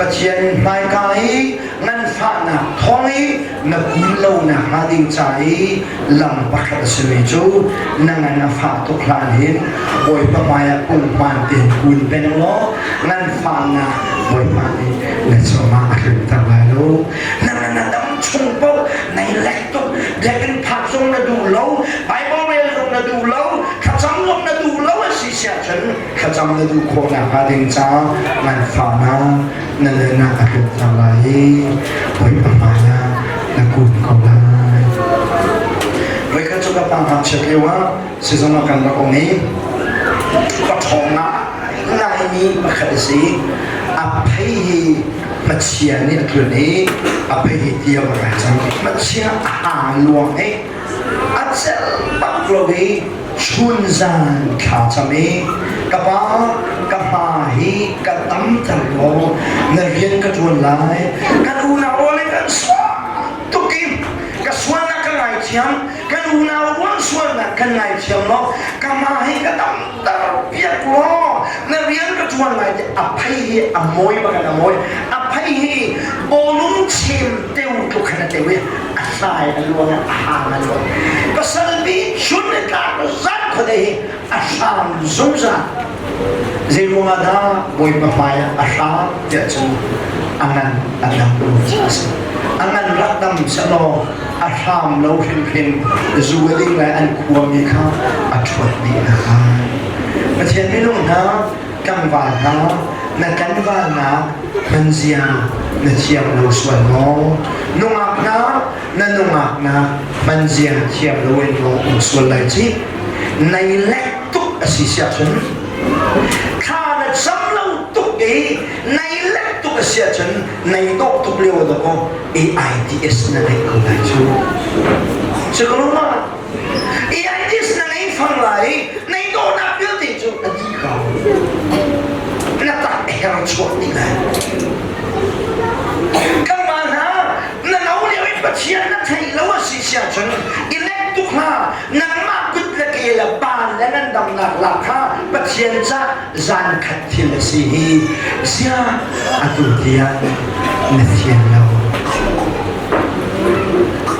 Pathian hmaika i nganfahnak thawng i na kun lonak hnga ding ca i lam pakhat a simi cu na ngan a fah tuk hlan hin Bawipa hmaiah punghman tein kun peng law nganfahnak Bawipa nih na cungah a tlunter lai lo. Na ngan a dam chung paoh nai lek tuk biakinn phak zong na duh lo Bible rel zong na duh lo thlacam zong na duh lo a si siah cun thlacam na duh khawh nakhnga ding caah nganfahnak na nun ah a tlunter lai i Bawipa hmaiah na kun ko lai. Voikhat cu ka pa ngakchiat lio ah sizung ah kan rak um i paṭhawng ngaimi pakhat a si. A phei hi hmachia nih a tlun i a phei hi tia va kai cang. Hmachia a hang luang i a celh bak lo i chunzan thla cam i ka pa ka hma hi ka damter law na rian ka ṭuan lai kan unau rual in kan sual tuk i ka sualnak ka ngaithiam kan unau rual sualnak kan ngaithiam law ka hma hi ka damter piak law na rian ka ṭuan lai ti a phei hi a mawi bak in a mawi a phei hi bawlung chem teu tluk khan a teu i a hlai a luang a hang a luang pasal bi chun le tlak zan khuadei hi a hram zungzal zei ruangah dah bawipa hmai ah a hram tiah cun a ngan a dam lo a si a ngan rak dam sehlaw a hram lo hrimhrim zu a ding lai an khuami kha a ṭhuat dih hna Pathian minung hna tlangval hna na tlanvalnak hmanzia na thiam lo sual maw nungak hna na nungak na hmanzia thiam lo in maw um sual lai ci nai lek tuk a si siah cun thla na cam lo tuk i nai lek tuk a si ahcun nai dawh tuk lio dakaw AIDS na ngeih ko lai cu cu ka lung AIDS na ngei fang lai i nei dawhnak vialte cu a dih ko. Na tak her chuak dih lai. Kanmah hna na no lio i Pathian na theih lo a si siah cun i lek tuk hna nangmah kut le ke le baan le ngandamnak lak kha Pathian ca zan khat thil a si hi zia atu tiang na thian lo.